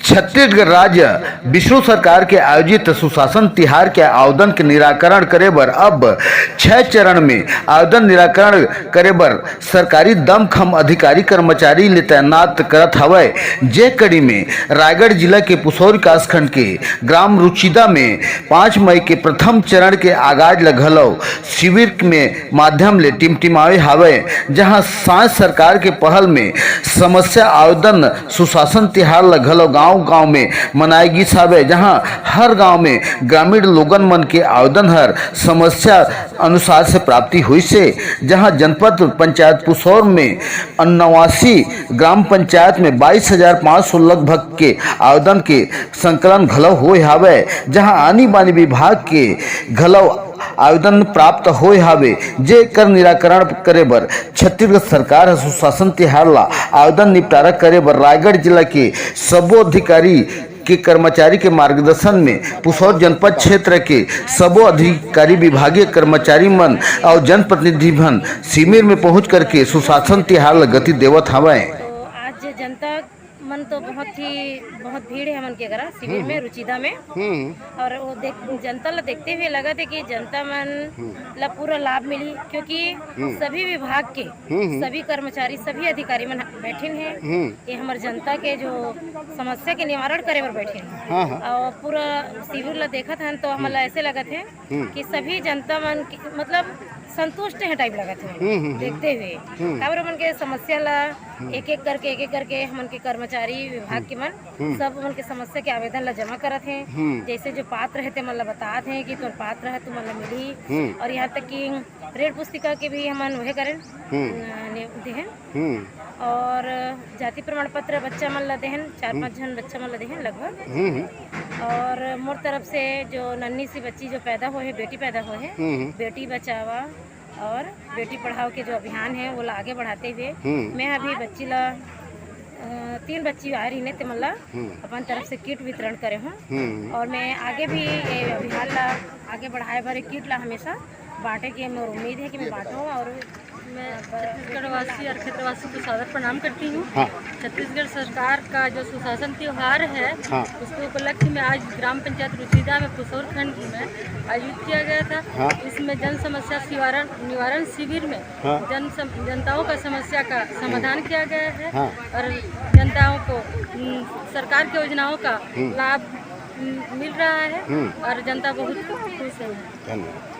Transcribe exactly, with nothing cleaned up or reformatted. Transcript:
छत्तीसगढ़ राज्य विष्णु सरकार के आयोजित सुशासन तिहार के आवेदन के निराकरण करे बर अब छह चरण में आवेदन निराकरण करे बर सरकारी दमखम अधिकारी कर्मचारी ले तैनात करत हवय। जे कड़ी में रायगढ़ जिला के पुसौर विकासखंड के ग्राम रुचिदा में पाँच मई के प्रथम चरण के आगाज ल घलो शिविर में माध्यम ले टिमटिमाए हावय, जहां सांय सरकार के पहल में समस्या आवेदन सुशासन तिहार ल घलो गांव-गांव में मनाए गिस हावय, जहां हर गांव में ग्रामीण लोगन मन के आवेदन हर समस्या अनुसार से प्राप्ति होइस हे, जहां जनपद पंचायत पुसौर में नवासी ग्राम पंचायत में बाईस हजार पाँच सौ लगभग के आवेदन के संकलन घलो होए हावय, जहां आनी बानी विभाग के घलो आवेदन प्राप्त होए हावे, जेकर निराकरण करे बर छत्तीसगढ़ सरकार ह सुशासन तिहार ला आवेदन निपटारा करे बर रायगढ़ जिला के सबो अधिकारी के कर्मचारी के मार्गदर्शन में पुसौर जनपद क्षेत्र के सबो अधिकारी, विभागीय कर्मचारी मन अउ जनप्रतिनिधि मन शिविर में पहुंच करके सुशासन तिहार ला गति देवत हवय। तो आज जनता मन तो बहुत ही, बहुत भीड़ है मन के करा शिविर में, हम्म। रुचिदा में। हम्म। और वो देख, जनता ला देखते हुए लगा थे कि जनता मन हम्म। ला पूरा लाभ मिली, क्योंकि हम्म। सभी विभाग के हम्म, हम्म। सभी कर्मचारी, सभी अधिकारी मन बैठिन हैं। हम्म। ये हमर जनता के जो समस्या के निवारण करे बर बैठिन हैं। हाँ, हाँ। और पूरा शिविर ला देखत हन तो हमन ला हम्म। ऐसे लगत है हम्म। कि सभी जनता मन की, मतलब, संतुष्ट है टाइप लगत है हम्म, हम्म, हम्म। देखते हुए। हम्म। काबर मन के समस्या ला हम्म। एक एक करके, एक एक करके हमन के कर्मचारी विभाग हम्म। के मन हम्म। सब मन के समस्या के आवेदन ला जमा करत हैं। हम्म। जैसे जो पात्र है ते मन ला बतात हैं कि तुम पात्र है, तुमन ला मिली। हम्म। और यहाँ तक कि ऋण पुस्तिका के भी हमन वहे करें, हम्म। अ, ने-, देहन। हम्म। और जाति प्रमाण पत्र बच्चा मन ला देहन, चार हम्म। पांच झन बच्चा मन ला देहन लगभग। हम्म, हम्म। और मोर तरफ से जो नन्ही सी बच्ची जो पैदा होए है, बेटी पैदा होए है, हम्म, हम्म। बेटी बचावा और बेटी पढ़ाओ के जो अभियान है, वो ला आगे बढ़ाते हुए हम्म। मैं अभी बच्ची ला, अ, तीन बच्ची आ रही ने, ते मन ला हम्म। अपन तरफ से किट वितरण करे हूँ। हम्म। और मैं आगे भी ये अभियान ला आगे बढ़ाए बर, ये किट ला हमेशा बांटे की मोर उम्मीद है कि मैं बांटूँ। और मैं छत्तीसगढ़ वासी और क्षेत्रवासी को सादर प्रणाम करती हूँ। हाँ। छत्तीसगढ़ सरकार का जो सुशासन त्योहार है, हाँ। उसके उपलक्ष्य में आज ग्राम पंचायत रुचिदा में पुसौर खंड में आयोजित किया गया था। हाँ। इसमें जन समस्या निवारण, निवारण शिविर में हाँ। जन सम-, जनताओं का समस्या का समाधान हम्म। किया गया है हाँ। और जनताओं को, हम्म, सरकार की योजनाओं का हम्म। लाभ, हम्म, मिल रहा है हम्म। और जनता बहुत खुश है। धन्यवाद।